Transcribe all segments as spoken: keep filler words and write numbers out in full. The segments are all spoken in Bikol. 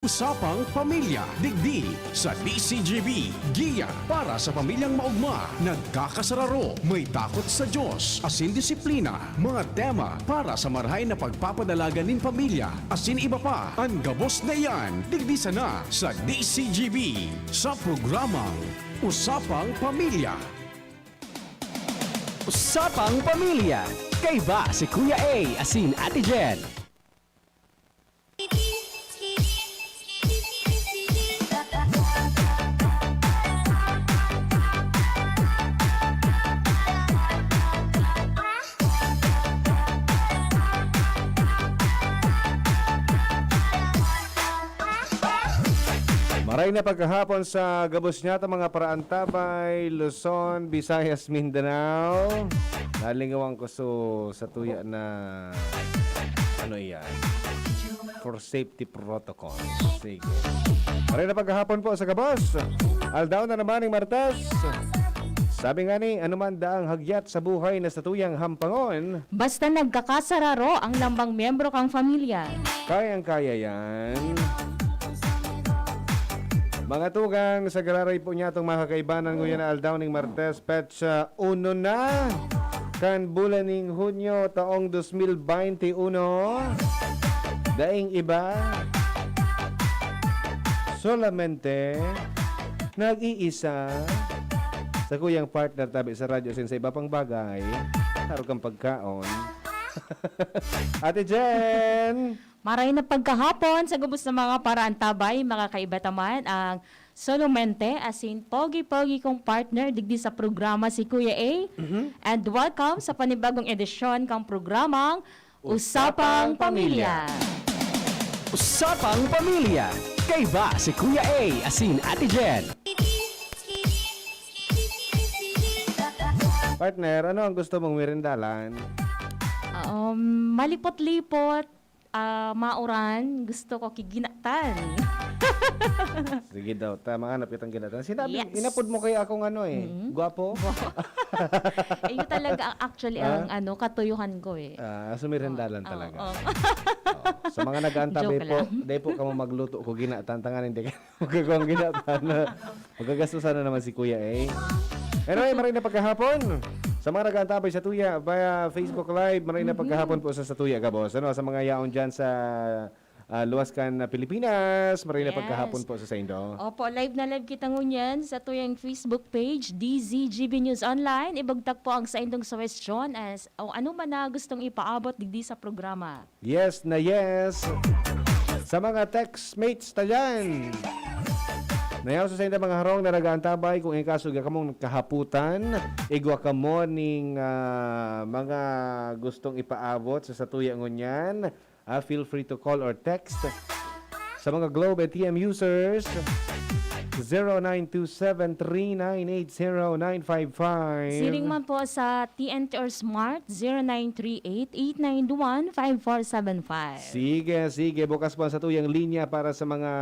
Usapang Pamilya, digdi sa D C G B. Giya para sa pamilyang maogma, nagkakasararo, may takot sa Diyos, asin disiplina, mga tema para sa marahay na pagpapadalagan nin pamilya, asin iba pa. An gabos na iyan, digdi sana sa D C G B, sa programang Usapang Pamilya. Usapang Pamilya, kaiba si Kuya A asin Ate Jen. Maray na pagkahapon sa gabos niyato, mga paraantabay, Luzon, Visayas, Mindanao. Nalingawan ko so, sa tuya na, ano iyan? For safety protocol. Sige. Maray na pagkahapon po sa gabos. Aldaw na naman ning Martes. Sabi nga ni, ano man daang hagyat sa buhay na sa tuyang hampangon, basta nagkakasararo ang lambang miyembro kang pamilya. Kayang-kaya yan. Mga tugang, sa gararay po niya itong mga kakaibanan nguyan na aldaw ning Martes, petsa uno na kan bulan ning Hunyo taong dos mil baynte uno. Daing iba, solamente nag-iisa sa kuyang partner tabi sa radyo sin sa iba pang bagay, haro kang pagkaon. Ate Jen! Maray na pagkahapon sa gabos na mga paraantabay, mga kaiba ta man ang solamente asin pogi-pogi kong partner digdi sa programa, si Kuya A. Mhm. And welcome sa panibagong edisyon kang programang Usapang Pamilya. Usapang Pamilya, kaiba si Kuya A asin Ate Jen. Partner, ano ang gusto mong merindalan? Um, malipot-lipot, ah, mauran, gusto ko kiginatan. Sige daw, tama nga, napitang ginatan. Sinabi, yes, inapod mo kaya akong ano eh, mm-hmm, gwapo? Ayun talaga, actually, ha? Ang ano, katuyuhan ko eh. Ah, sumirindalan, oo, talaga. Oo. Oo. Sa mga nag-aantabay, joke po, lang. Dai po kamo magluto ko ginatan, tanganing di ka magagawa ang ginatan. Magagastusan na naman si Kuya, eh. Anyway, maray na pagkahapon. Sa mga nag-aantabay sa tuya via Facebook Live, maray na, mhm, pagkahapon po sa, sa tuya, gabos. Ano, sa mga yaon dyan sa, ah, luwas kan, ah, Pilipinas, maray na, yes, pagkahapon po sa saindo. Opo, live na live kita ngunyan sa tuyang Facebook page, D Z G B News Online. Ibagtak po ang saindong suwestyon as, o ano man na gustong ipaabot digdi sa programa. Yes na yes. Sa mga textmates ta dyan. Nayaw sa sainda mga harong na nag-aantabay, kung in kaso igwa kamong kahaputan, igwa kamo ning, ah, mga gustong ipaabot sa satuya ngunyan, ah, feel free to call or text. Sa mga Globe and T M users, zero nine two seven three nine eight zero nine five five. Siring man po sa T N T or Smart, zero nine three eight eight nine one five four seven five. Sige, sige. Bukas po ang satuyang linya para sa mga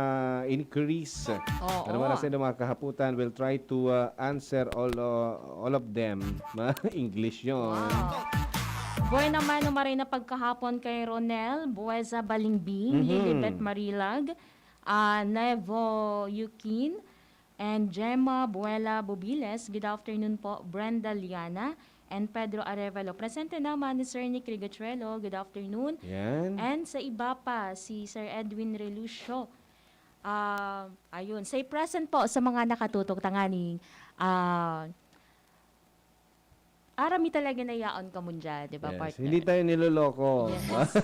inquiries. Oo. Ano man ang sa inyong mga kahaputan, we'll try to, uh, answer all, uh, all of them. English yon. Wow. Buhay naman, umaray na pagkahapon kay Ronel Bueza Balingbing, mhm, Lilibet Marilag, ah, Nevo Yukin, and Gemma Buela Bubiles. Good afternoon po, Brenda Liana and Pedro Arevalo. Presente naman ni Sir Nick Rigachuelo. Good afternoon. Yan. And sa iba pa, si Sir Edwin Relucio. Ah, ayun. Say present po sa mga nakatutok tanganing, ah, arami talaga na yaon ka mundial, di ba, yes, partner? Hindi tayo niloloko. Yes.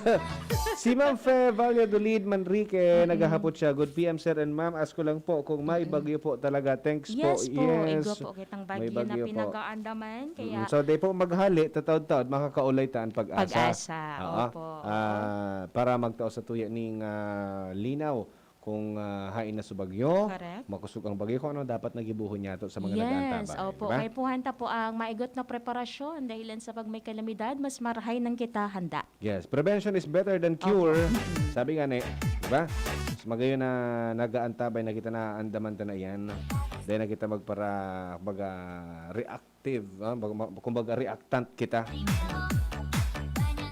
Si Ma'am Fe Valladolid Manrique, mm-mm, naghahapot siya. "Good P M, sir and ma'am. Ask ko lang po kung may, mm-mm, bagyo po talaga." Thanks po. Yes po, yes, igwa po kitang bagyo na, may bagyo po, pinag-aandaman. Mm, kaya so, di po maghali, tataod-taod, makakaulay ta an PAGASA. PAGASA, oo, opo. Ah, para magtao sa tuya ning, ah, linaw. Kung, ah, haen na so bagyo, correct, makosog ang bagyo, kung ano dapat na gibohon niyato sa mga, yes, nag-aantabay, opo, di ba? Kaipuhan ta po ang maigot na preparasyon, dahilan sa pag may kalamidad, mas marahay nang kita handa. Yes, prevention is better than, opo, cure. Mm-mm. Sabi nga ni, di ba? Mas magayon na nag-aantabay na kita, naandaman ta na iyan. Dai na kita magpara-, kumbaga, react active, ah, bag-, ma-, kumbaga reactant kita.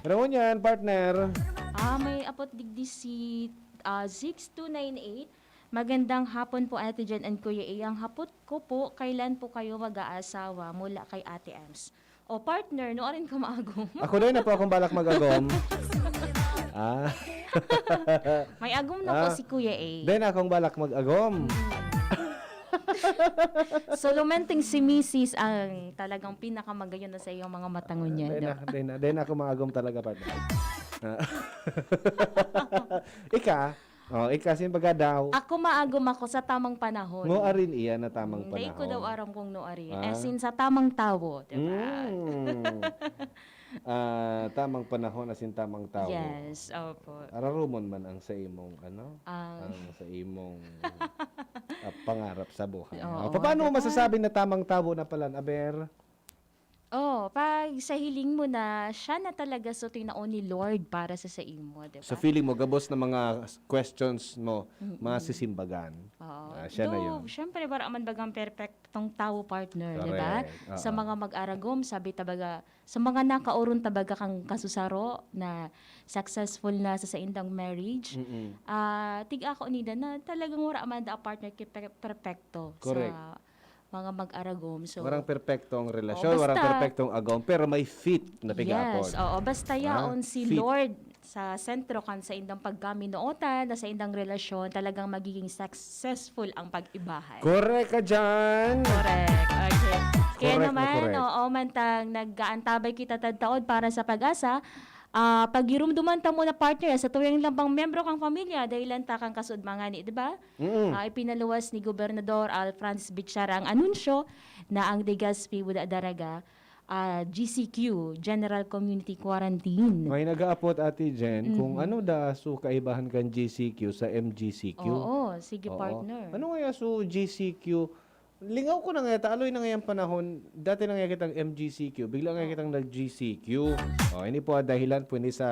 Pero ngunyan, partner. Ah, may apot digdi si, Ah, six two nine eight. Magandang hapon po, Ate Jen and Kuya A. Ang hapot ko po, kailan po kayo mag-aasawa? Mula kay Ate Ems. O, partner, nuarin ka maagom? Ako din na po akong balak mag-agom. Ah. May agom na po Ah. si Kuya A. Din akong balak mag-agom. So, lumenting si misis ang talagang pinakamagayon na sa iyong mga mata ngunyan, Din, no? na, din, na, din ako maagom talaga, partner. Ah. Ika? Oh, ika, sin baga daw? Ako maagom ako sa tamang panahon. Ngo arin iyan na tamang Hmm, dai ko daw panahon. aram kung no ari. Ah. As in, sa tamang tawo, di ba? Mm. Ah, tamang panahon, as in, tamang tawo. Yes, opo. Ararumon man ang sa imong, ano? Ang Ang sa imong, ah, pangarap sa buhay. Oo, O, paano di mo ba? masasabi na tamang tawo na pala, aber? Oh, pag sa hiling mo na siya na talaga so tinaon ni Lord para sa, sa imo, di So, ba? feeling mo, gabos na mga s-, questions mo, Mm-mm. masisimbagan. Oo. Ah, siya na Though, yun. syempre, wala man bagang perpektong tawo, partner, di ba? Correct. Sa Oo. mga mag-aragom, sabi tabaga, sa mga nakaoron tabaga kang kasusaro na successful na sa saindang marriage, Mm-mm. ah, tig-ako nida na talagang wala man da partner ki per-, perpekto Correct. sa mga mag-aragom. So, Warang perpektong Oo, relasyon, warang basta perpektong agom, pero may fit na pigapon. Yes, oo. Basta Ha? yaon si Fit. Lord sa sentro kan saindang pagkaminootan, na saindang relasyon, talagang magiging successful ang pag-ibahay. Correct ka dyan! Correct. Okay. Kaya Correct na naman, correct. oo, mantang nag-aantabay kita tadtaod para sa pag-asa, ah, pagirumduman ta muna, partner, sa tuyang lambang miyembro kang pamilya, dahilan ta kan kasud mga ni, di ba? Mm. Ah, ipinaluwas ni Gobernador Al Francis Bichara ang anunsyo na ang Legazpi Buda Daraga, ah, G C Q, General Community Quarantine. May nag-aapot, Ate Jen, kung Mhm. ano da so kaibahan kan G C Q sa M G C Q. Oo, sige, Oo. partner. Ano nga so G C Q? Lingaw ko na nga, taaloy na ngayang panahon, dati na nga kitang M G C Q, bigla nga Oo. kitang nag-G C Q. Oh, ini po ang dahilan po ni sa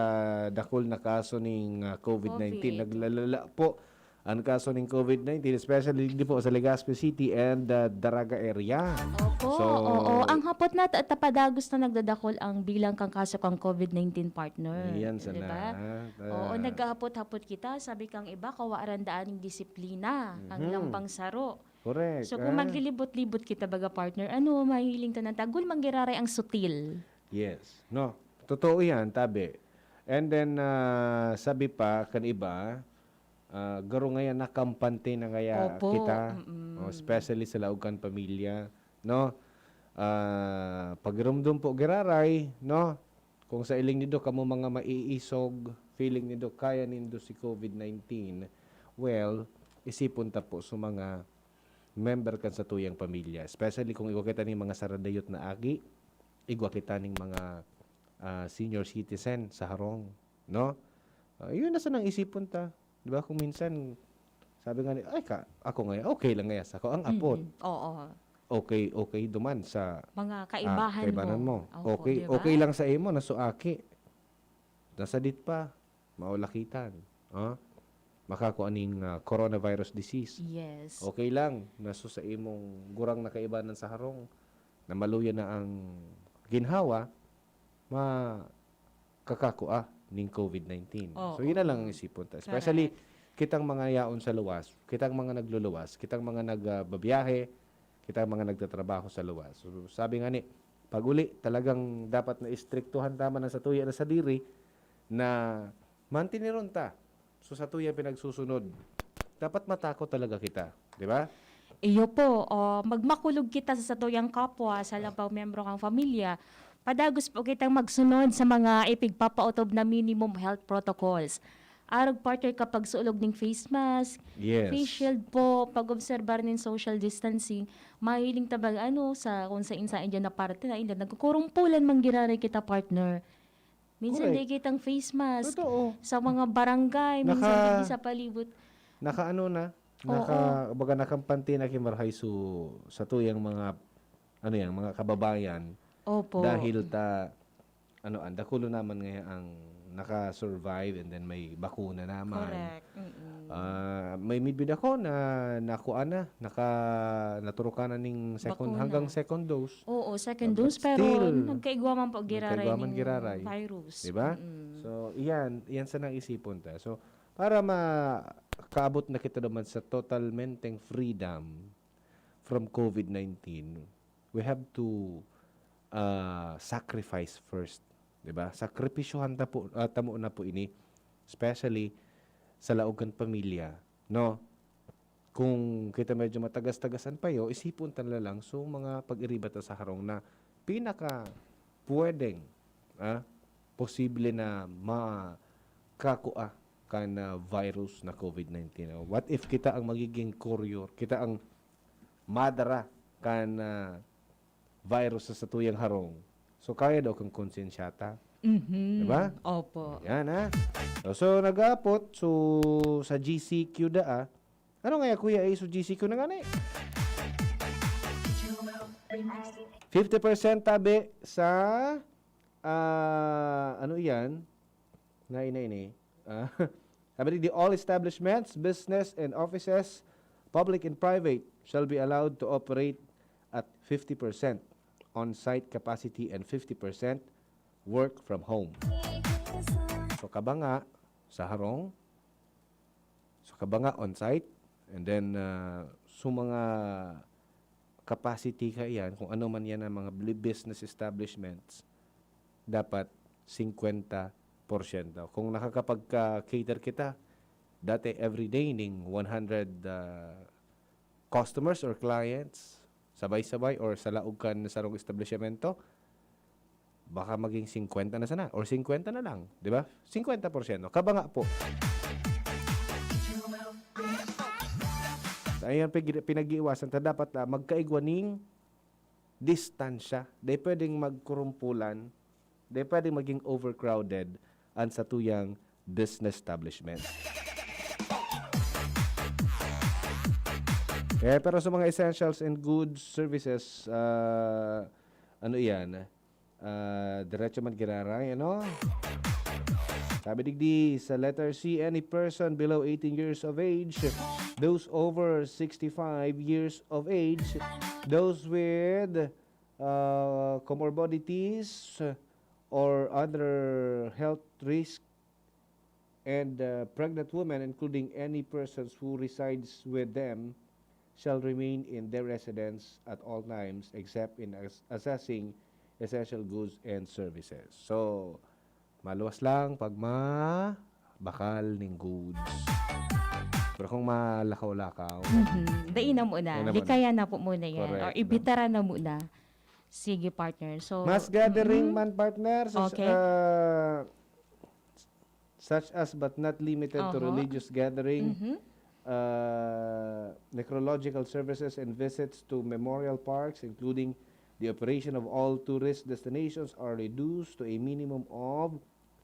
dakul na kaso ning, ah, COVID nineteen. COVID. Naglalala po ang kaso ning COVID nineteen, especially di po sa Legazpi City and, ah, Daraga area. Opo, So, oo. Ang hapot na ta-, tapadagos na nagdadakol ang bilang kang kaso kang COVID nineteen, partner. Yan Di sana. ba? Ah, Oo, naghahapot-hapot kita. Sabi kang iba, kawaran daan ning disiplina, ang Mhm. lambang saro. Correct, So, kung ah. maglilibot-libot kita, baga, partner, ano, mahiling ta ng tagul, manggiraray ang sutil. Yes. No? Totoo yan, tabi. And then, ah, sabi pa, kan iba, ah, garo ngayon nakampante na kaya Opo, kita, mm. oh, especially sa laog kan pamilya, no? Ah, pagirumdom po, giraray, no? Kung sa iling nindo kamo mga maiisog, feeling nindo kaya nindo si COVID nineteen, well, isipon ta po sa mga member kan satuyang pamilya, especially kung igwa kita ning mga saradayot na aki, igwa kita ning mga, ah, senior citizen sa harong, no? Ah, yun na sanang isipon ta. Di ba? Kung minsan, sabi nga ni, "Ay, ka, ako ngayon, okay lang ngayon sa ako ang apot." Mm, oo. Okay, okay duman sa, Mga ah, kaibahan kaibanan mo. mo. Opo, Okay, di ba? okay lang sa imo na suaki. Nasadit pa, maulakitan. Ah? Makakua ning, ah, coronavirus disease. Yes. Okay lang na so sa imong gurang na kaibanan sa harong, na maluya na ang ginhawa, ma-, kakakua ning COVID nineteen. Oo. So, yun na lang ang isipon ta. Especially, Correct. kitang mga yaon sa luwas, kitang mga nagluluwas, kitang mga nag, ah, babiyahe, kitang mga nagtatrabaho sa luwas. So, sabi nga ni, pag uli, talagang dapat na istriktuhan ta man ang satuya na sadiri na mantiniron ta. So, satuyang pinagsusunod, dapat matakot talaga kita, di ba? Iyo po, o, magmakulog kita sa satuyang kapwa, sa labaw miyembro kang pamilya. Padagos po kitang magsunod sa mga ipigpapautob na minimum health protocols. Arog, partner, kapag suolog ning face mask, Yes. face shield po, pag-obserbar nin social distancing, mahiling ta bang ano, sa kung sain-sain dyan na parte na inda, nagkukurumpulan man giraray kita, partner. Minsan Correct. di kitang face mask Totoo. sa mga barangay, minsan Naka-, digdi sa palibot. naka-ano na, Oo. naka-, baga nakampante na ki marahay su-, sa tuyang mga, ano yan, mga kababayan. Opo. Dahil ta, ano, ang dakulo naman ngayon ang naka-survive and then may bakuna naman. Correct. Mm-mm. Ah, may midbid ako na nakuha na, naka-, naturukan na ning second, Bakuna. hanggang second dose. Oo, second But dose, pero still, nagkaigwa man po giraray nagkaigwa man ning giraray. virus. Di ba? Mm-mm. So, iyan, iyan sa nang isipon ta. So, Para makaabot na kita naman sa totalmenteng freedom from COVID nineteen, we have to, ah, sacrifice first, 'di ba? Sakripisyohan ta po, ah, tamo na po ini, especially sa laog kan pamilya, no? Kung kita medyo matagas-tagasan payo, isipon ta na lang so mga pag-iriba ta sa harong na pinaka pwedeng, ah, posible na makakua kan, ah, virus na COVID nineteen. What if kita ang magiging courier, kita ang madara kan, ah, virus sa satuyang harong? So, kaya daw kang konsensya ta. Mhm. Diba? Opo. Yan, ha? So, so nag-aapot, so, sa G C Q da, ah. Ano nga, Kuya Ace, so G C Q na nga na eh? fifty percent tabi sa, ah, ano iyan? Na ini, ini. Ah, sabi ni, the all establishments, business and offices, public and private, shall be allowed to operate at fifty percent on-site capacity and fifty percent work from home. So, kabanga sa harong, so, kabanga on-site, and then, ah, so mga capacity ka iyan, kung ano man yan ang mga bli- business establishments, dapat fifty percent. Kung nakakapagka-cater kita, dati everyday ning one hundred, ah, customers or clients, sabay-sabay or sa laog kan sarong establishmento, baka maging fifty na sana or fifty na lang, di ba? fifty percent. Kabanga po. Ayan, pig- pinag-iiwasan ta dapat, ah, magkaigwa ning distansya. Di pwedeng magkurumpulan, di pwedeng maging overcrowded ang satuyang business establishment. Eh, pero sa mga essentials and goods, services, ah, ano iyan, ah, diretso man giraray, ano? Sabi digdi sa letter C, any person below eighteen years of age, those over sixty-five years of age, those with, uh, comorbidities or other health risk, and, uh, pregnant women, including any persons who resides with them, shall remain in their residence at all times except in as- assessing essential goods and services. So, maluwas lang pag ma bakal ning goods. Pero kung malakaw-lakaw, Mhm. Dai na muna. Dai na muna. Likayan na po muna yan. Correct. Or ibitara na muna. Sige, partner. So, mass gathering mm, man, partner, such, Okay. uh, such as but not limited to Oho. religious gathering, Mhm. uh, necrological services and visits to memorial parks, including the operation of all tourist destinations, are reduced to a minimum of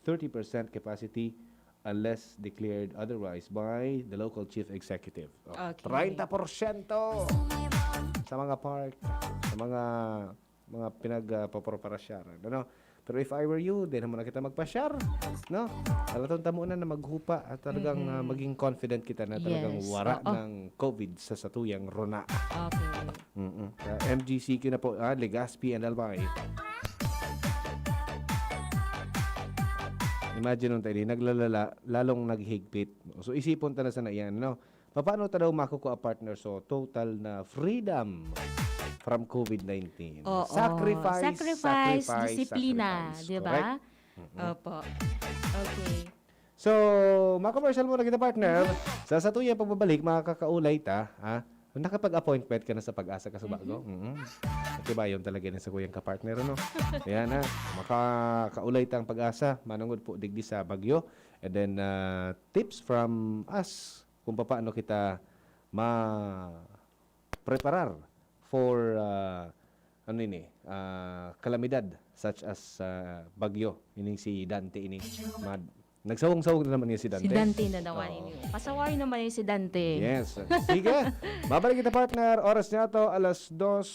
thirty percent capacity unless declared otherwise by the local chief executive. Oh, Okay. treinta porsyento sa mga park, sa mga mga pinagpaparasyaran, ano? Pero if I were you, di naman na kita magpasyar, no? Alaton tamo na na maghupa at talagang, Mhm. ah, maging confident kita na talagang Yes. wara Oo. ng COVID sa satuyang rona. Okay. Mm-mm. Ah, M G C Q na po, ah, Legazpi and Albay. Imagine nung tayo, naglalala, lalong naghigpit. So, isipon ta na sana yan, no? Paano ta daw makukuha, partner? So, total na freedom from COVID nineteen. Oo. Sacrifice, Sacrifice, sacrifice, disiplina, sacrifice. di ba? Correct? Mm-mm. Opo. Okay. So, ma-commercial muna kita, partner. Sa satuyang pagbabalik, makakaulay ta, ha? Nakapag-appointment ka na sa PAGASA ka sa bago? Mm-mm. Atibayon talaga ni sa kuyang kapartner, ano? Ayan, ha? Makakaulay ta ang PAGASA, manungod po digdi sa bagyo. And then, uh, tips from us kung paano kita ma-preparar for, uh, ano ini, uh, kalamidad such as, uh, bagyo. Ining si Dante ini. Mad- Nagsawong-sawong na naman niya si Dante. Si Dante na naman Oo. ini. Pasaway naman yung si Dante. Yes. Sige. Babalik kita, partner. Oras niya to, alas dos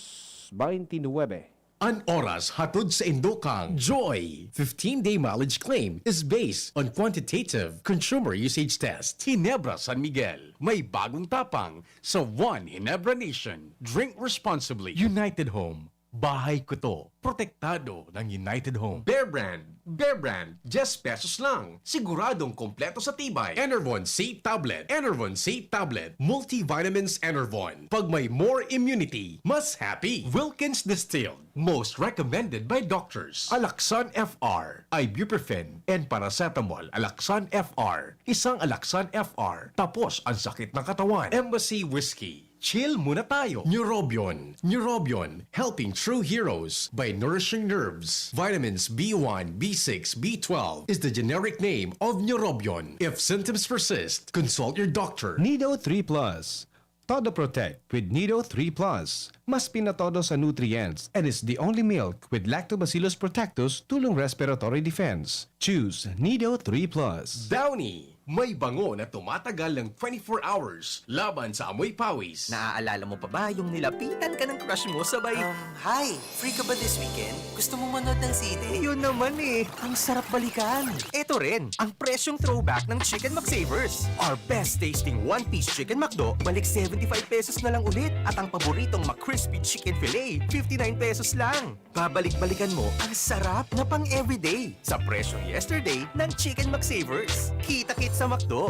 veintinuebe. An oras hatod sa indokang Joy. Fifteen-day mileage claim is based on quantitative consumer usage test. Ginebra San Miguel, may bagong tapang sa One Ginebra Nation. Drink responsibly. United Home. Bahay ko to. Protektado ng United Home. Bear Brand. Bear Brand. Diyes pesos lang. Siguradong kompleto sa tibay. Enervon C Tablet. Enervon C Tablet. Multivitamins Enervon. Pag may more immunity, mas happy. Wilkins Distilled. Most recommended by doctors. Alaxan F R, ibuprofen, and paracetamol. Alaxan F R. Isang Alaxan F R. Tapos ang sakit ng katawan. Embassy Whiskey. Chill muna tayo. Neurobion. Neurobion, helping true heroes by nourishing nerves. Vitamins B one, B six, B twelve is the generic name of Neurobion. If symptoms persist, consult your doctor. Nido three plus. Todo Protect with Nido three plus. Mas pinatodo sa nutrients and is the only milk with Lactobacillus protectus tulong respiratory defense. Choose Nido three plus. Downy, may bango na tumatagal ng twenty-four hours laban sa amoy pawis. Naaalala mo pa ba yung nilapitan ka ng crush mo sabay? Um, hi! Free ka ba this weekend? Gusto mong manood ng sine? Yun naman eh! Ang sarap balikan! Eto rin, ang presyong throwback ng Chicken McSavers. Our best tasting one-piece Chicken McDo, balik seventy-five pesos na lang ulit. At ang paboritong McCrispy Chicken Fillet, fifty-nine pesos lang. Babalik-balikan mo ang sarap na pang everyday sa presyong yesterday ng Chicken McSavers. Kita-kits sa McDo!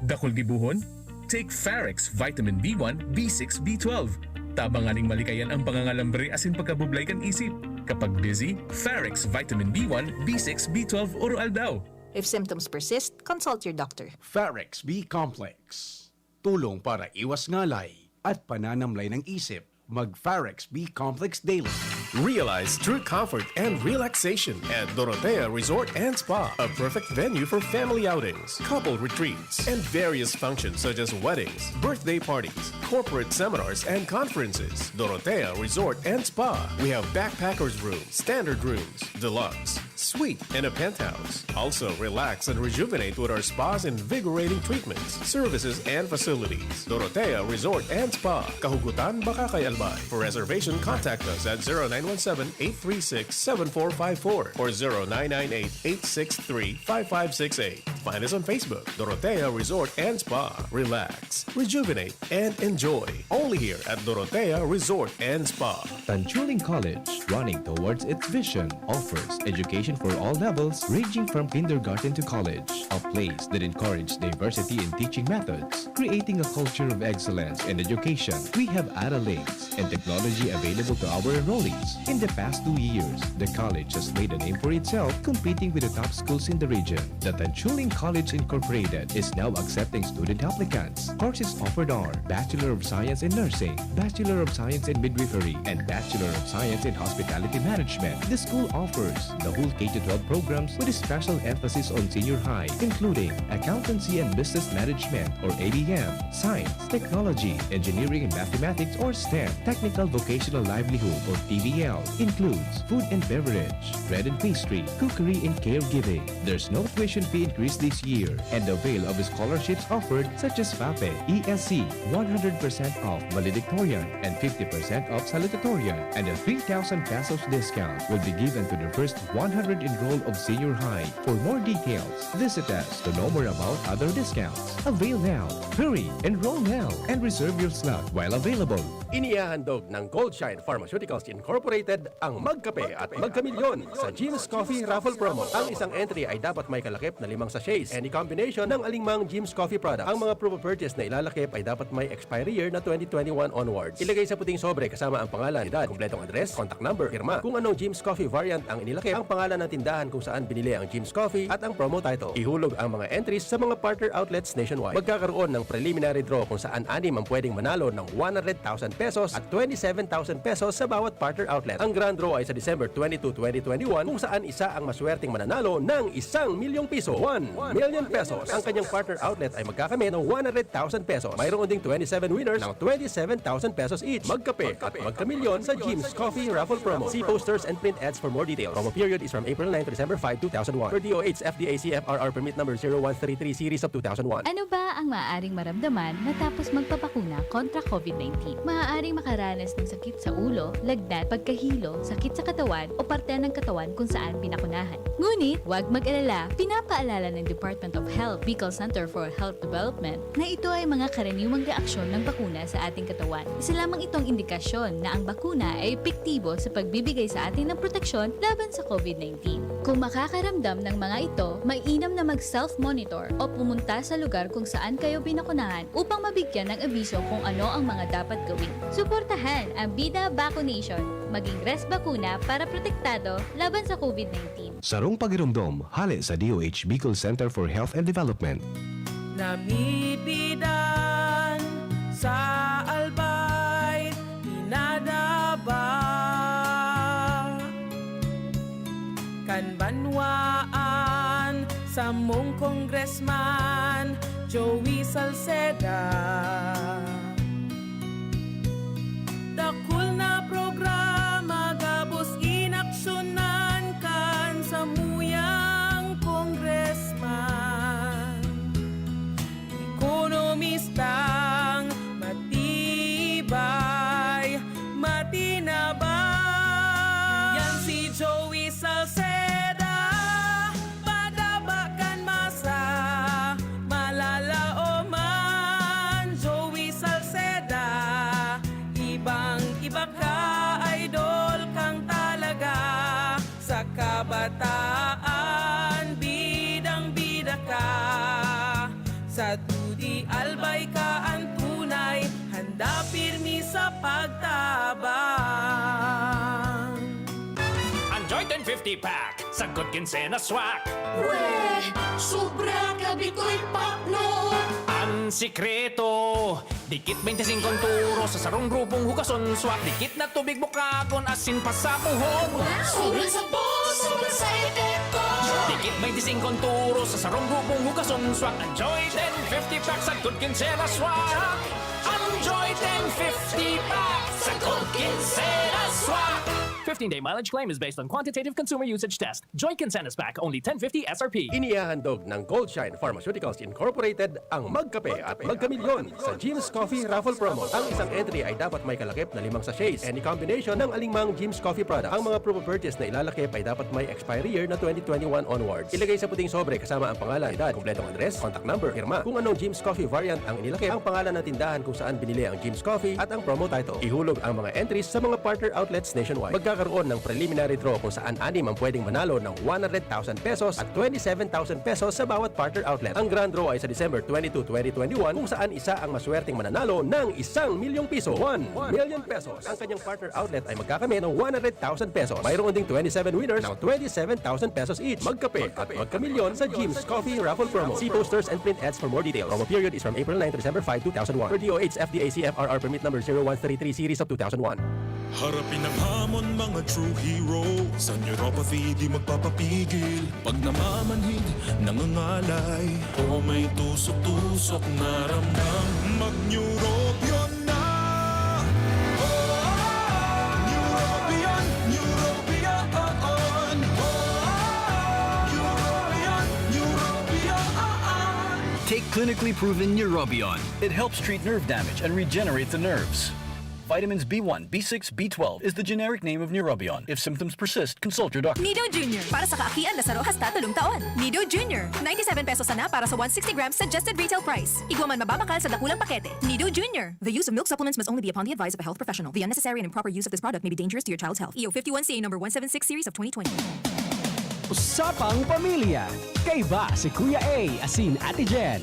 Dakul gibuhon? Take Farex Vitamin B one, B six, B twelve. Tabang nganing malikayan ang pangangalambre asin pagkabublay kan isip. Kapag busy, Farex Vitamin B one, B six, B twelve oro-aldaw. If symptoms persist, consult your doctor. Farex B Complex. Tulong para iwas ngalay at pananamlay ng isip. Mag Farex B Complex Daily. Realize true comfort and relaxation at Dorotea Resort and Spa, a perfect venue for family outings, couple retreats, and various functions such as weddings, birthday parties, corporate seminars, and conferences. Dorotea Resort and Spa. We have backpackers room, standard rooms, deluxe, suite, and a penthouse. Also, relax and rejuvenate with our spa's invigorating treatments, services, and facilities. Dorotea Resort and Spa, Kahugutan, Bacacay, Albay. For reservation, contact us at zero nine one seven, eight three six, seven four five four or zero nine nine eight, eight six three, five five six eight. Find us on Facebook, Dorotea Resort and Spa. Relax, rejuvenate, and enjoy. Only here at Dorotea Resort and Spa. Tanchuling College, running towards its vision, offers education for all levels ranging from kindergarten to college, a place that encourages diversity in teaching methods, creating a culture of excellence in education. We have Aralinks and technology available to our enrollees. In the past two years, the college has made a name for itself competing with the top schools in the region. The Tanchuling College Incorporated is now accepting student applicants. Courses offered are Bachelor of Science in Nursing, Bachelor of Science in Midwifery, and Bachelor of Science in Hospitality Management. The school offers the whole K to twelve programs with a special emphasis on senior high, including Accountancy and Business Management or A B M, Science, Technology, Engineering and Mathematics or STEM, Technical Vocational Livelihood or T V L, includes food and beverage, bread and pastry, cookery and caregiving. There's no tuition fee increase this year, and avail of scholarships offered such as FAPE, E S C, one hundred percent off valedictorian, and fifty percent off salutatorian, and a three thousand pesos discount will be given to the first one hundred enrolled of senior high. For more details, visit us to know more about other discounts. Avail now, hurry, enroll now, and reserve your slot while available. Inihahandog ng Goldshine Pharmaceuticals Incorporated ang Magkape at Magkamilyon sa Jim's Coffee Raffle Promo. Ang isang entry ay dapat may kalakip na limang sachets, any combination ng alingmang Jim's Coffee product. Ang mga proof of purchase na ilalakip ay dapat may expiry year na twenty twenty-one onwards. Ilagay sa puting sobre kasama ang pangalan, edad, kompletong address, contact number, pirma. Kung anong Jim's Coffee variant ang inilakip, ang pangalan ng tindahan kung saan binili ang Jim's Coffee at ang promo title. Ihulog ang mga entries sa mga partner outlets nationwide. Magkakaroon ng preliminary draw kung saan anim ang pwedeng manalo ng one hundred thousand pesos at twenty-seven thousand pesos sa bawat partner outlet. Ang grand draw ay sa December twenty-two, twenty twenty-one, kung saan isa ang maswerteng mananalo ng isang milyong piso, one million pesos. Ang kanyang partner outlet ay magkakamit ng one hundred thousand pesos. Mayroon ding twenty-seven winners ng twenty-seven thousand pesos each. Magkape at magkamilyon sa Jim's Coffee Raffle Promo. See posters and print ads for more details. Promo period is from April nine to December five, two thousand one. Per D O H F D A C F R R Permit Number zero one three three Series of two thousand one. Ano ba ang maaaring maramdaman matapos magpabakuna kontra COVID nineteen? Maaaring makaranas ng sakit sa ulo, lagnat, pagkahilo, sakit sa katawan o parte ng katawan kung saan binakunahan. Ngunit, huwag mag-alala, pinapaalala ng Department of Health, Bicol Center for Health Development, na ito ay mga karaniwang reaksyon ng bakuna sa ating katawan. Isa lamang itong indikasyon na ang bakuna ay epektibo sa pagbibigay sa atin ng proteksyon laban sa COVID nineteen. Kung makakaramdam ng mga ito, mainam na mag-self-monitor o pumunta sa lugar kung saan kayo binakunahan upang mabigyan ng abiso kung ano ang mga dapat gawin. Suportahan ang Bida Vaccination. Maging res bakuna para protektado laban sa COVID nineteen. Sarong pagiromdom, hale sa D O H Bicol Center for Health and Development. Namibidan sa Albay, pinadaba kan banwaan samong Congressman Joey Salceda. Dakul na programa gabos inaksyonan kan samuyang congressman. Ekonomistang matibay, matinabang. Yan si Joey Salceda, padaba kan masa, malalaoman. Joey Salceda, ibang-iba ka, idol kang talaga. Sa kabataan, bidang-bida ka. Sa dudi, Albay ka an tunay, handa pirmi sa pagtabang. Ang Joy ten fifty Pack, sagkod kinsenas swak. Weh! Sobra ka bitoy pakno! Ang sikreto, dikit twenty-five ang turo, sa sarong grupong hugason swak. Dikit na tubig bukagon, asin pasapuhon. Sobrang sabon, sobrang sa epekto! Dikit twenty-five ang turo, sa sarong grupong hugason swak. Ang Joy ten fifty Pack, sagkod kinsenas swak. Ang Joy ten fifty Pack, sagkod kinsenas swak. Fifteen-day mileage claim is based on quantitative consumer usage test. Joy Kinsenas Pack, only ten fifty S R P. Inihahandog ng Goldshine Pharmaceuticals Incorporated ang Magkape at Magkamilyon sa Jim's Coffee Raffle Promo. Ang isang entry ay dapat may kalakip na limang sachets. Any combination ng alinmang Jim's Coffee product. Ang mga proof of purchase na ilalakip ay dapat may expiry year na twenty twenty-one onwards. Ilagay sa puting sobre kasama ang pangalan, edad, kompletong address, contact number, pirma. Kung anong Jim's Coffee variant ang inilakip, ang pangalan ng tindahan kung saan binili ang Jim's Coffee at ang promo title. Ihulog ang mga entries sa mga partner outlets nationwide. Magkakaroon ng preliminary draw kung saan anim ang pwedeng manalo ng one hundred thousand pesos at twenty-seven thousand pesos sa bawat partner outlet. Ang grand draw ay sa December twenty-two, twenty twenty-one, kung saan isa ang maswerteng mananalo ng isang milyong piso, one million pesos. Ang kanyang partner outlet ay magkakamit ng one hundred thousand pesos. Mayroon ding twenty-seven winners ng twenty-seven thousand pesos each. Magkape at magkamilyon sa Jim's Coffee Raffle Promo. See posters and print ads for more details. Promo period is from April nine to December five, two thousand one. Per D O H F D A C F R R Permit Number zero one three three Series of two thousand one. Harapin ang hamon, mga true hero. Sa neuropathy, di magpapapigil. Pag namamanhid, nangangalay, o may tusok-tusok na ramdam, mag-Neurobion na! Oh, Neurobion, Neurobion, oh, oh. Neurobion, Neurobion. Take clinically proven Neurobion. It helps treat nerve damage and regenerate the nerves. Vitamins B one, B six, B twelve is the generic name of Neurobion. If symptoms persist, consult your doctor. Nido Junior, para sa kaakian na saro hasta tolong taon. Nido Junior, ninety-seven pesos sana para sa one sixty grams suggested retail price. Igwa man mababakal sa dakulang pakete. Nido Junior. The use of milk supplements must only be upon the advice of a health professional. The unnecessary and improper use of this product may be dangerous to your child's health. E O fifty-one C A number one seven six series of twenty twenty. Usapang Pamilya. Kaiba si Kuya A asin Ate Jen.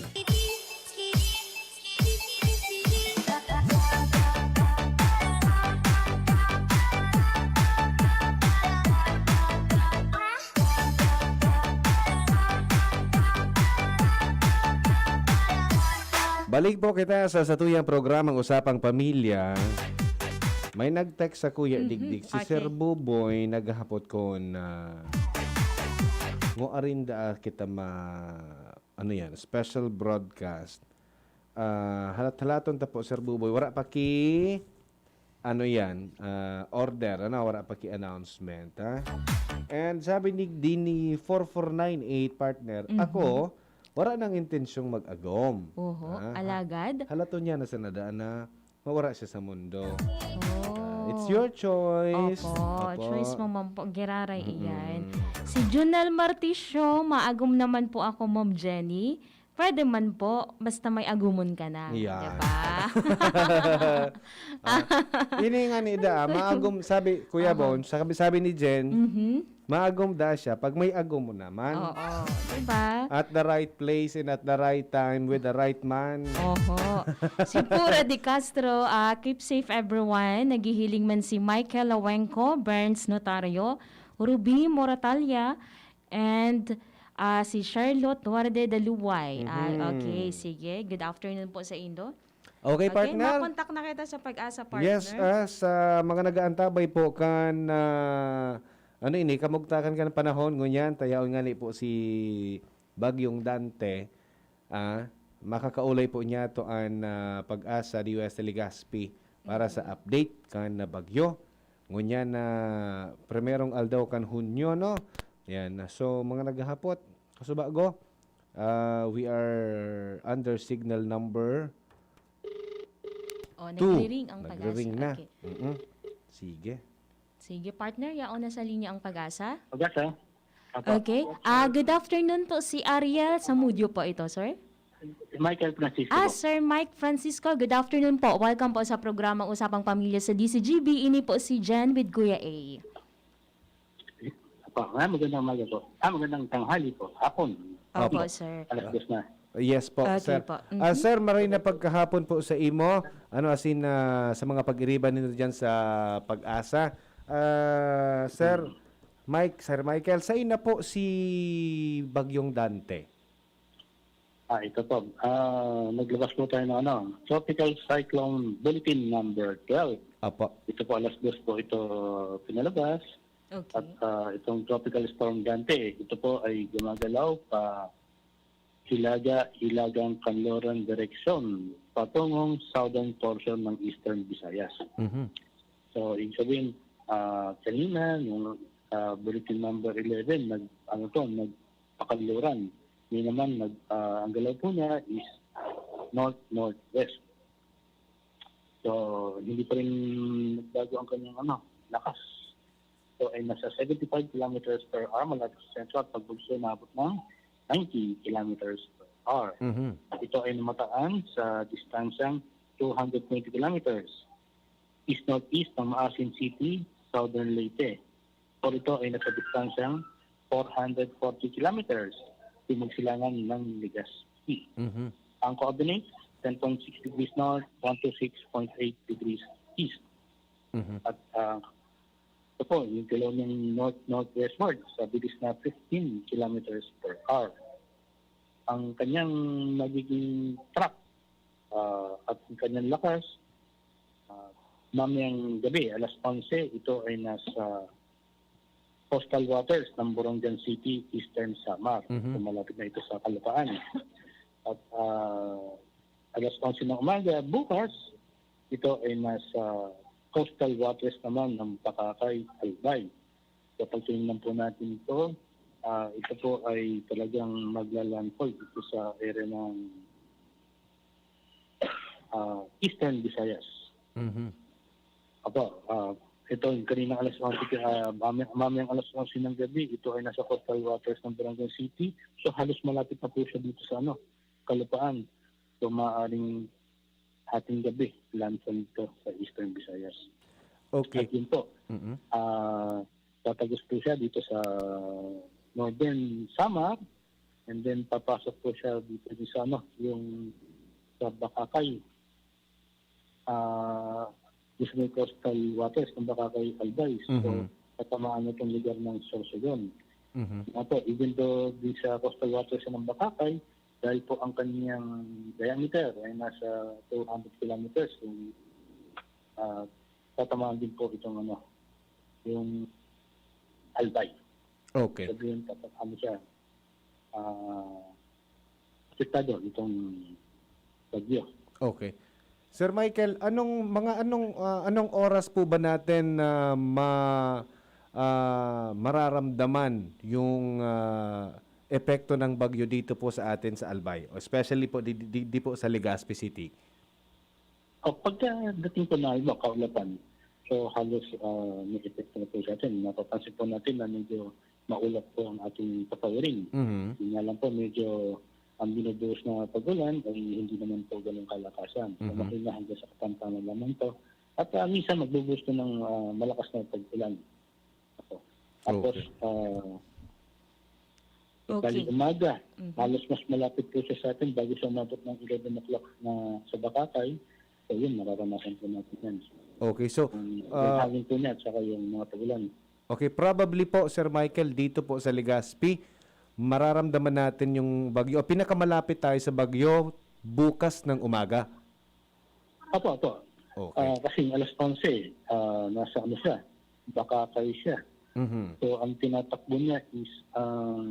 Balik po kita sa satuyang programang Usapang Pamilya. May nag-text sa Kuya Mhm. Digdig, si Okay. Sir Buboy naghahapot ko na ngong arinda kita ma ano yan, special broadcast. Ah, halat-halaton ta po, Sir Buboy. Wala pa ki ano yan, ah, order, ano, wala pa ki announcement, ha? And sabi ni Dini four four nine eight, partner, Mhm. ako, wala nang intensyong mag-agom. Oho, Ah, ha- alagad? halaton niya na sa nadaan na mawara siya sa mundo. Oh. Ah, it's your choice. Opo, Opo. choice mo man po, giraray Mm-mm. iyan. Si Junel Martisio, "Maagom naman po ako, Ma'am Jenny." Pwede man po, basta may agumon ka na, Yan. di ba? Ah, ini nga ni Ida, ah, maagom, sabi, Kuya Aha. Bon, sabi, sabi ni Jen, Mhm. maagom da siya pag may agom mo naman. Oo, di ba? At the right place and at the right time with the right man. Oho. Si Pura de Castro, ah, "Keep safe, everyone." Naghihiling man si Michael Lawenco, Burns Notario, Ruby Moratalia, and, ah, si Charlotte Duarte Daluway. Ah, Mhm. okay, sige. Good afternoon po sa indo. Okay, Okay, partner. makontak na kita sa Pag-asa, Yes, partner. ah, sa mga nag-aantabay po kan, ah, ano ini, kamugtakan kan panahon, ngunyan, tayaon nga ni po si Bagyong Dante, ah, makakaulay po niya to an, ah, Pag-asa D O S Legazpi para sa Mhm. update kan bagyo. Ngunyan na primerong aldaw kan Hunyo, no? Yan. So, mga naghahapot, kasubago, ah, we are under signal number Oh, two. nagre-ring ang Pag-asa. Nagre-ring na. Okay. Mm-mm. Sige. Sige, partner, yaon na sa linya ang Pag-asa. Pag-asa? Apo. Okay. Ah, good afternoon po, si Ariel Samudio po ito, sir. Michael Francisco Ah, po. Sir Mike Francisco, good afternoon po. Welcome po sa programang Usapang Pamilya sa D C G B. Ini po si Jen with Kuya A. Apo, ah, magandang umaga po. Ah, magandang tanghali po. Hapon. Opo, Opo. sir. Alas dos na. Yes po, Okay sir. po. Ah, Mhm. sir, maray na pagkahapon po sa imo. Ano, asin, ah, sa mga pag-iriba ninyo dyan sa Pag-asa. Ah, sir, Mm. Mike, Sir Michael, sain na po si Bagyong Dante? Ah, ito po. Ah, naglabas po tayo ng ano, Tropical Cyclone Bulletin number twelve. Apo. Ito po, alas dos po ito pinalabas. Okay. At, ah, itong Tropical Storm Dante, ito po ay gumagalaw pa hilaga, hilagang kanluran direksyon patungong southern portion ng Eastern Visayas. Mhm. So, ibig sabihin, ah, kanina, yung, ah, bulletin number eleven, nag, ano to, nagpakanluran. Yun naman, nag, ah, ang galaw po niya is north-northwest. So, hindi pa rin nagbago ang kanyang, ano, lakas. So, ay nasa seventy-five kilometers per hour mula sa sentro at pagbugso, naabot ng ninety kilometers per hour. Mhm. Ito ay namataan sa distansyang two hundred twenty kilometers east-northeast ng Maasin City, Southern Leyte. Pero ito ay nasa distansyang four hundred forty kilometers timog silangan ng Legazpi. Mhm. Ang coordinates, ten point six degrees north, one two six point eight degrees east. Mhm. At, ah, ito po, yung galaw ng north-northwestward sa bilis na fifteen kilometers per hour. Ang kanyang nagiging track, ah, at ang kanyang lakas, ah, mamayang gabi, alas onse, ito ay nasa coastal waters ng Borongan City, Eastern Samar. Mhm. So, malapit na ito sa Kalupaan. At, ah, alas onse ng umaga, bukas, ito ay nasa coastal waters naman ng Boracay, Albay. Kapag tinignan po natin ito, ah, ito po ay talagang magla-landfall dito sa area ng, ah, Eastern Visayas. Mhm. Apo, ah, ito, yung kaninang alas onse, ah, mami-, mamayang alas onse ng gabi, ito ay nasa coastal waters ng Borongan City. So, halos malapit na po siya dito sa, ano, Kalupaan. So, maaaring hating gabi, landfall ito sa Eastern Visayas. Okay. At yun po, Mm-mm. ah, tatagos po siya dito sa Northern Samar, and then papasok po siya dito din sa, ano, yung sa Boracay, ah, dito sa may coastal waters ng Boracay, Albay. So, Mhm. tatamaan na itong lugar ng Sorsogon. Mhm. Nga po, even though di sa coastal waters ng Boracay, dahil po ang kanyang diameter ay nasa two hundred kilometers, yung, ah, tatamaan din po itong, ano, yung Albay. Okay. Sabihin, tapat-, ano siya, ah, apektado itong bagyo. Okay. Sir Michael, anong, mga anong, ah, anong oras po ba natin na ma-, ah, mararamdaman yung, ah, epekto ng bagyo dito po sa atin sa Albay, especially po di, di, di po sa Legazpi City? O, pagkadating po na, halimbawa, Kaulapan, so halos, ah, may epekto na po sa atin. Mapapansin po natin na medyo maulap po ang ating papawirin. Mhm. Yun nga lang po, medyo ang binubuhos na pag-ulan ay hindi naman po ganun kalakasan. So, Mhm. mahina hanggang sa katamtaman lamang to. At, ah, minsan magbubuhos po ng, ah, malakas na pag-ulan. Ako. Tapos, Okay. ah, Okay. bali umaga, Mhm. halos mas malapit po siya sa atin bago siya umabot ng eleven o'clock na sa Boracay. So, yun, mararanasan po natin yan. Okay, so, Ang, yung ah, hangin po niya at saka yung mga pag-ulan. Okay, probably po, Sir Michael, dito po sa Legazpi, mararamdaman natin yung bagyo. O, pinakamalapit tayo sa bagyo bukas ng umaga. Opo, opo. Okay. Ah, kasing alas onse, ah, nasa ano siya, Boracay siya. Mhm. So, ang tinatakbo niya is, ah,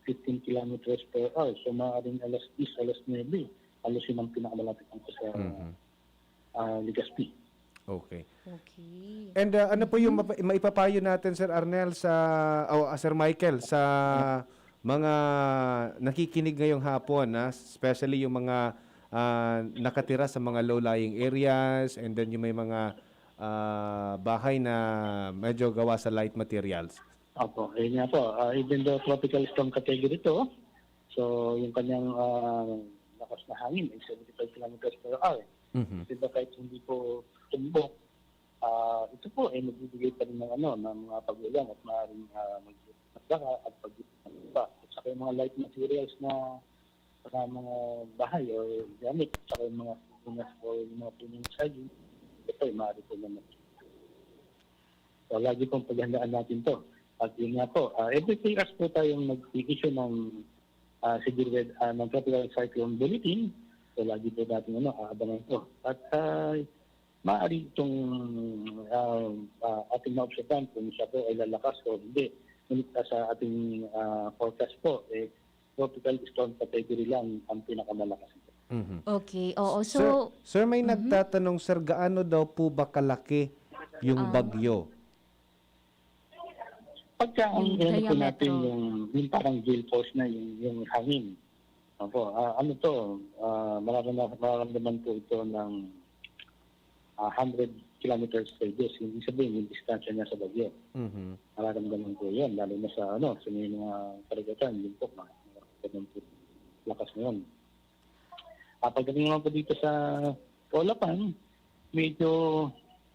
fifteen kilometers per hour. So, maaaring alas diyes, alas nuebe, halos yun ang pinakamalapit lang sa, Mhm. ah, Legazpi. Okay. Okay. And, ah, ano po yung Mhm. mapa-, maipapayo natin, Sir Arnel, sa, o, ah, Sir Michael, sa mga nakikinig ngayong hapon, ah, especially yung mga, ah, nakatira sa mga low-lying areas, and then yung may mga, ah, bahay na medyo gawa sa light materials? Opo, ayun nga po. Ah, even though tropical storm category two, so yung kanyang, ah, lakas na hangin ay seventy-five kilometers per hour. Mhm. Diba, kahit hindi po tumbok, ah, ito po ay magbibigay pa rin ng ano, ng mga pag-ulan at maaaring, ah, mag-, magbaha at pag-, at saka yung mga light materials na sa mga bahay o gamit, saka yung mga punas o yung mga punong saging, ito ay maaari po naman. So, lagi pong paghandaan natin to. At yun nga po, ah, every three hours po tayong nag-i-issue ng, ah, severe wea-, ah, ng tropical cyclone bulletin. So, lagi po natin, ano, aabangan to. At, ah, maaari itong, ah, ah, ating maobserbahan kung siya po ay lalakas o hindi. Ngunit, ah, sa ating, ah, forecast po, eh, tropical storm category lang ang pinakamalakas. Mhm. Okay, oo. Sir, So, sir, may mhm. nagtatanong, sir, gaano daw po ba kalaki yung Ah. bagyo? Pagka ang Yung inano po natin diametro. yung, yung parang gale force na yung, yung hangin. Opo, ah, ano to, ah, mararama-, mararamdaman po ito ng, ah, hundred kilometers radius. Ibig sabihin, yung distansya niya sa bagyo. Mhm. Mararamdaman po yun, lalo na sa, ano, sa may mga karagatan, yun po, ma-, mararamdaman po lakas na yun. Ah, pagdating naman po dito sa Kaulapan, medyo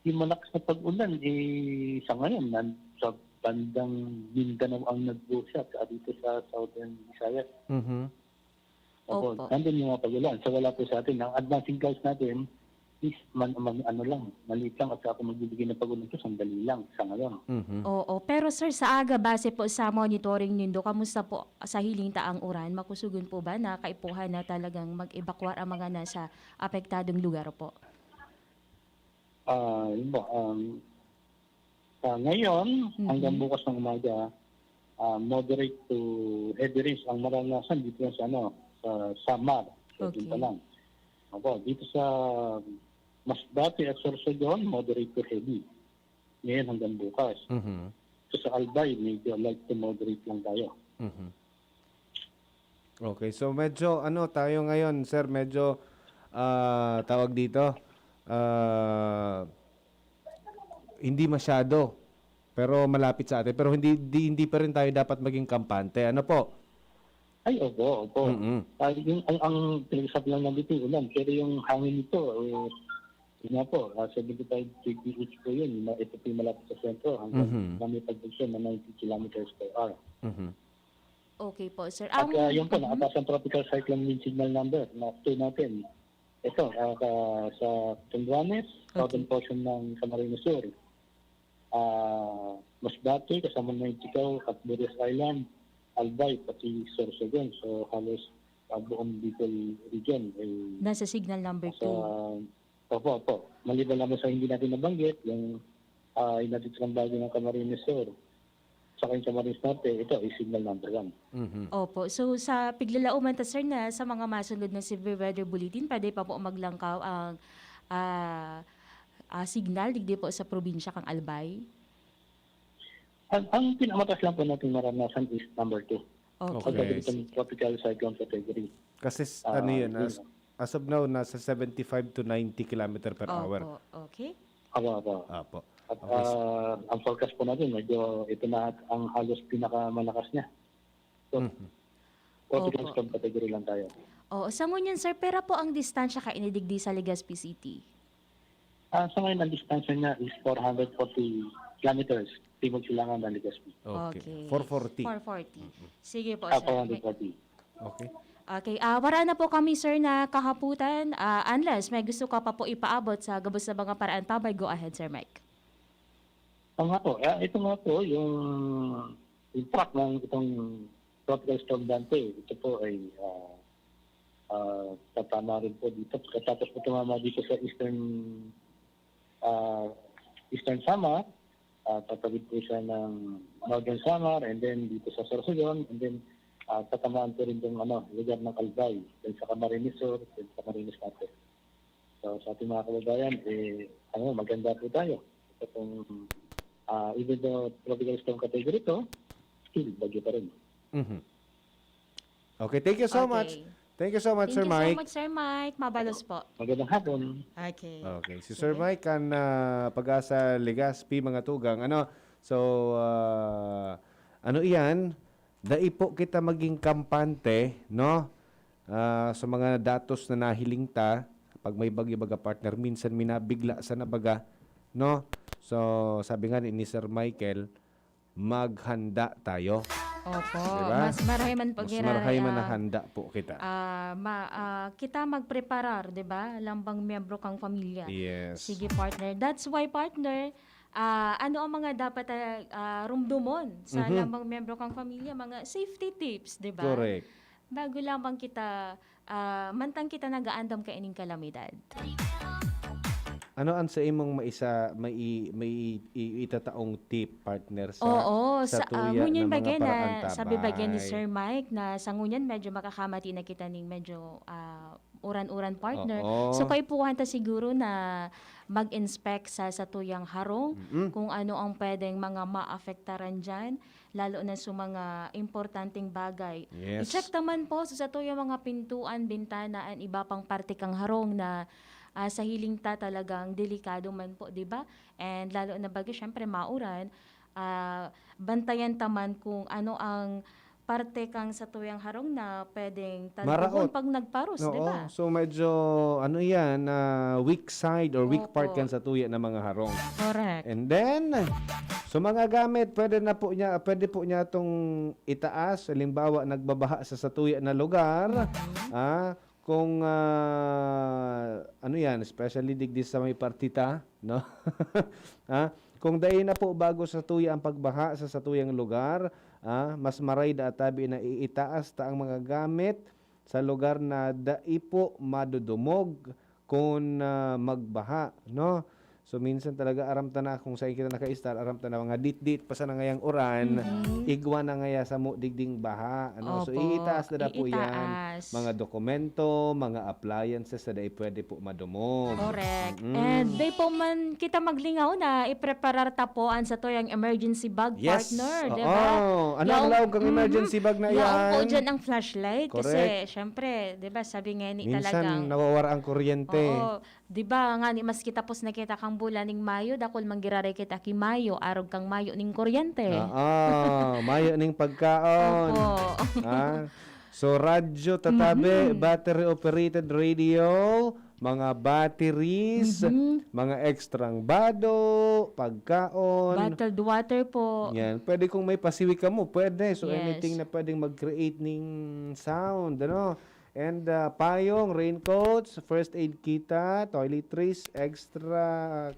yung malakas na pag-ulan, eh, sa ngayon, nan-, sa bandang Mindanao ang nagbuhos siya, saka dito sa Southern Visayas. Mhm. Opo, Opo. nandun yung mga pag-ulan. So, wala po sa atin. Ang advancing clouds natin is man, man, ano lang, maliit lang at saka kung magbibigay ng pag-ulan to, sandali lang sa ngayon. Mhm. Oo. Pero sir, sa aga, base po sa monitoring nindo, kamusta po sa hiling ta ang uran? Makusugon po ba na kaipuhan na talagang mag-evacuar ang mga nasa apektadong lugar po? Ah, yun po, um, ah, ngayon, Mhm. hanggang bukas ng umaga, ah, moderate to heavy rains ang maranasan dito sa, ano, sa Samar, sa Okay. Puntalan. Opo, dito sa Masbate at Sorsogon, moderate to heavy. Ngayon hanggang bukas. Mhm. So, sa Albay, medyo light to moderate lang tayo. Mhm. Okay, so medyo ano tayo ngayon, sir, medyo, ah, tawag dito, ah, hindi masyado, pero malapit sa atin. Pero hindi, di, hindi pa rin tayo dapat maging kampante. Ano po? Ay, opo, opo. Mm-mm. Ah, yung, ang, ang pinag-usapan lang natin yung ulan, pero yung hangin nito, eh, yun nga po, ah, seventy-five K P H po yun. Ma-, ito po yung malapit sa sentro, hanggang Mhm. na may pagdagsa na ninety kilometers per hour. Mhm. Okay po, sir. At, Ang ah, yun po, mhm. nakapasa ang Tropical Cyclone Wind Signal Number na two natin. Ito, ah, ka-, sa Catanduanes, Okay. southern portion ng Camarines Sur. Ah, Masbate, kasama na yung Ticao at Burias Island, Albay, pati Sorsogon. So, halos, ah, buong Bicol region, eh, Nasa signal number nasa two. Opo, opo. Maliban lamang sa hindi natin nabanggit, yung, ah, yung natitirang bahagi ng Camarines Sur, saka yung Camarines Norte, ito ay signal number one. Mhm. Opo. So, sa piglalauman ta, sir, na sa mga masunod na severe weather bulletin, pwede pa po maglangkaw ang, ah, ah, signal digdi po sa probinsya kan Albay? Ang, ang pinakamataas lang po natin naranasan is number two. Okay. Okay. Itong tropical cyclone category. Kasi s- Ah, ano yun, yun. as, as of now, nasa seventy-five to ninety kilometer per hour. Opo, okay. Apo, apo. Apo. At Okay. ah, ang forecast po natin, medyo ito na ang halos pinakamalakas niya. So, Mhm. tropical Opo. storm category lang tayo. Oo, sa ngunyan, sir, pera po ang distansya kaini digdi sa Legazpi City? Ah, sa ngayon, ang distansya niya is four hundred forty kilometers, timog silangan ng Legazpi. Okay. Okay. four forty. four forty. Sige po, Ah, sir. four hundred forty. Okay. Okay. Ah, wala na po kami, sir, na kahaputan. Ah, unless may gusto ka pa po ipaabot sa gabos na mga paraantabay, go ahead, Sir Mike. Oo nga po. Ah, ito nga po, yung impact ng itong Tropical Storm Dante, ito po ay ah, ah, tatama rin po dito. Pagkatapos po tumama dito sa Eastern ah, Eastern Samar, ah, tatawid po siya ng Northern Samar, and then dito sa Sorsogon, and then ah, tatamaan po rin yung ano, lugar ng Albay, dun sa Camarines Sur, dun sa Camarines Norte. So, sa ating mga kababayan, eh, ano, maganda po tayo. Ito pong, ah, even though tropical storm category to, still, bagyo pa rin. Mhm. Okay, thank you so Okay. much. Thank you so much, Thank Sir you Mike. so much, Sir Mike. Mabalos po. Magandang hapon. Okay. Okay, si Sir Sige. Mike kan ah, Pag-asa Legazpi, mga tugang. Ano? So, ah, ano iyan? Dai po kita maging kampante, no? Ah, sa mga datos na nahiling ta, pag may bagyo baga, partner, minsan minabigla sa nabaga, no? So, sabi nga ni, ni Sir Michael, maghanda tayo. Opo. Diba? Mas marahay man pag Mas marahay man na handa po kita. Ah, ma, ah, kita magpreparar, 'di ba? Lambang miyembro kang pamilya. Yes. Sige, partner. That's why, partner, ah, ano ang mga dapat ah, ah, rumdomon sa Mhm. lambang miyembro kang pamilya, mga safety tips, 'di ba? Correct. Bago lamang kita ah, mantang kita nag-aandam kaining kalamidad. Ano ang sa imong maisa may i- may i- i- itataong tip, partner, sa Oo, sa sa, ah, tuya ngunyan na mga bagay na paraantabay? sabi bagay ni Sir Mike na sa ngunyan medyo makakamati na kita ning medyo ah, uran-uran, partner. Oo. So kaipuhan ta siguro na mag-inspect sa satuyang harong Mm-mm. kung ano ang pwedeng mga maapektaran diyan, lalo na sa mga importanteng bagay. Yes. I-check naman po sa satuyang mga pintuan, bintana, and iba pang parte kang harong na ah, sa hiling ta talagang delikado man po, 'di ba? And lalo na baga syempre mauran, ah, bantayan ta man kung ano ang parte kang satuyang harong na pwedeng talbuhon Maraot. pag nagparos, 'di Oo. ba? So medyo ano 'yan, ah, weak side or weak part Opo. kan sa tuya ng mga harong. Correct. And then, so mga gamit, pwede na po niya, pwede po niya itong itaas. Halimbawa, nagbabaha sa satuya na lugar. Mhm. Ah, kung ah, ano 'yan, especially digdi sa may partita, no? Ah, kung dai na po bago sa tuya ang pagbaha sa satuyang lugar, ah, mas maray da tabi na iitaas ta ang mga gamit sa lugar na dai po madudumog kun ah, magbaha, no? So minsan talaga aram ta na kung saan kita naka-start, aram ta na mga dit-dit pa sa nangayang uran, Mhm. igwa na ngaya sa mo digding baha, ano? So Opo, iitaas na da po 'yan. iitaas. Mga dokumento, mga appliances na dai pwede po madumog. Correct. Mm-mm. And dai po man kita maglingaw na ipreparar ta po ang satuyang emergency bag, Yes. partner, Oo. 'di ba? Ano ang Yaong- laog kang Mhm. emergency bag na Yaong po iyan? dyan ang flashlight kasi Correct. syempre, 'di ba, sabi nga ni Minsan talagang nawawara ang kuryente. Oo. 'Di ba nga ni maski tapos na kita kang bulan ning Mayo, dakul man giraray kita ki Mayo, arog kang Mayo ning kuryente. Oo, mayo ning pagkaon. Opo. Ha? So, radyo tatabi, Mhm. battery-operated radio, mga batteries, Mhm. mga extrang bado, pagkaon. Bottled water po. Yan. Pwede kung may pasiwi ka mo, pwede. So, Yes. anything na pwedeng mag-create ning sound, ano? And ah, payong, raincoats, first aid kita, toiletries, extra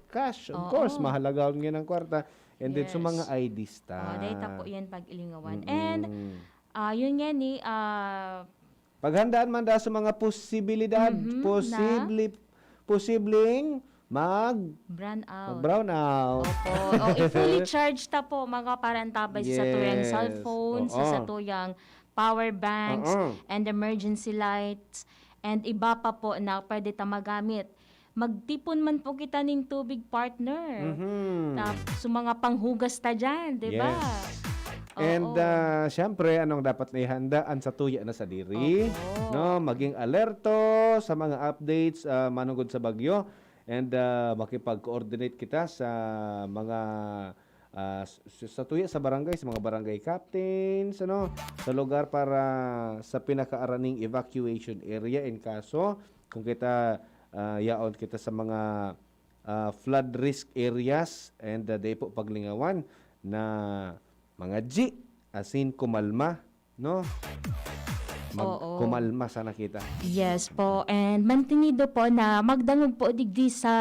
cash. Of Oo. Course, mahalaga ngayon ang kwarta. And then, so Yes. mga I Ds ta. Oh, dahil ta po yan pag-ilingawan. Mm-mm. And, ah, yun nga ni, ah, Paghandaan man da sa mga posibilidad, Mhm, na? posible, posibleng mag, brown out. mag-brown out. Opo. O, i-fully charge ta po, mga parantabay sa satuyang Yes. cellphone, sa Oo. satuyang power banks, Oo. and emergency lights, and iba pa po na pwede ta magamit. magtipon man po kita ning tubig, partner. Mhm. Tap-, so mga panghugas ta dyan, di ba? Yes. And Oo. ah, syempre, anong dapat na ihanda? An satuya na sadiri. Opo. No? Maging alerto sa mga updates ah, manungod sa bagyo. And ah, makipag-coordinate kita sa mga ah, s- s- satuya sa barangay, sa mga barangay captains, ano, sa lugar para sa pinakaaraning evacuation area in kaso kung kita ah, yaon kita sa mga ah, flood risk areas and ah, dai po paglingawan na mga G, asin kumalma, no? Mag- Oo. Kumalma sana kita. Yes po. And mantinido po na magdangog po digdi sa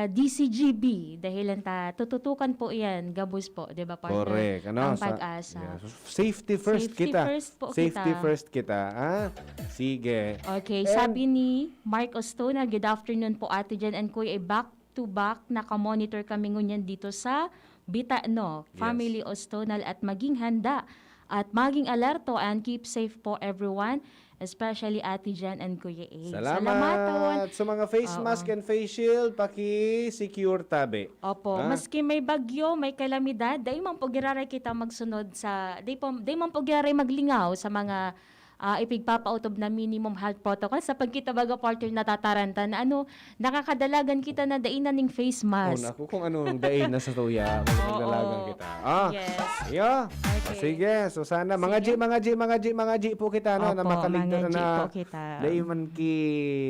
D C G B. Dahilan ta, tututukan po yan. Gabos po, di ba, partner? Correct. Ano, Ang sa- pag-asa. Yes. Safety first Safety kita. first po Safety kita. first kita, ha? Sige. Okay, And- sabi ni Mark Ostona, "Good afternoon po, Ate Jen and Kuya. Back to back, nakamonitor kami ngunyan dito sa Bitano. Yes. Family Ostonal at maging handa at maging alerto and keep safe po everyone, especially Ate Jen and Kuya A." Salamat. Salamat po. So mga face Oo. mask and face shield, paki-secure tabi. Opo, Ah. Maski may bagyo, may kalamidad, dai man po giraray kita magsunod sa, dai, po, dai man po giraray maglingaw sa mga ah, ipigpapautob na minimum health protocol sa pagkita baga, partner, natatarantan na ano, nakakadalagan kita na dai na ning face Oh, mask. Naku, kung anong dai na sa tuya, Oo. maglalagan kita. Ah, Yes. yeah. Okay. Sige, so sana, mga G, Sige. mga G, mga G, mga G po kita, no, na Opo, makaligtas mga G na po kita. dai man ki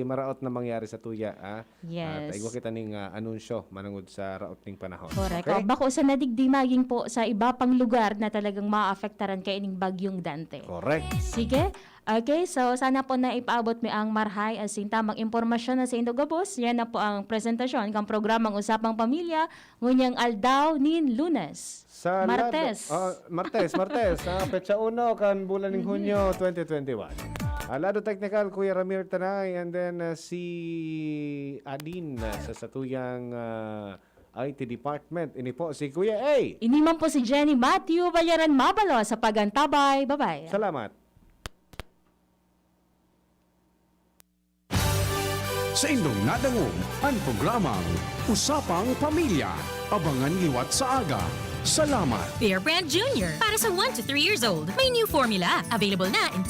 maraot na mangyari sa tuya, ah. Yes. At igwa kita ning ah, anunsyo manungod sa raot ning panahon. Correct. Okay? O, bako sa nadigdi maging po sa iba pang lugar na talagang maapektaran kay ining bagyong Dante. Correct. Sige. Okay, so sana po na ipaabot mi ang marhay asin tamang impormasyon na sa indo gabos. Yan na po ang presentasyon kang programang Usapang Pamilya, ngunyang aldaw nin Lunes. Sa Martes. Lado, ah, Martes, Martes, sa petsa uno kan bulan ning Hunyo twenty twenty-one. Ah, Lado Technical, Kuya Ramir Tanay, and then ah, si Adin ah, sa satuyang ah, I T Department. Ini po si Kuya A. Ini man po si Jenny Matthew Bayaran Mabalo sa pag-antabay. Bye-bye. Salamat. Sa indong nadangog an programang Usapang Pamilya. Abangan liwat sa aga. Salamat! Bear Brand Junior para sa one to three years old. May new formula. Available na in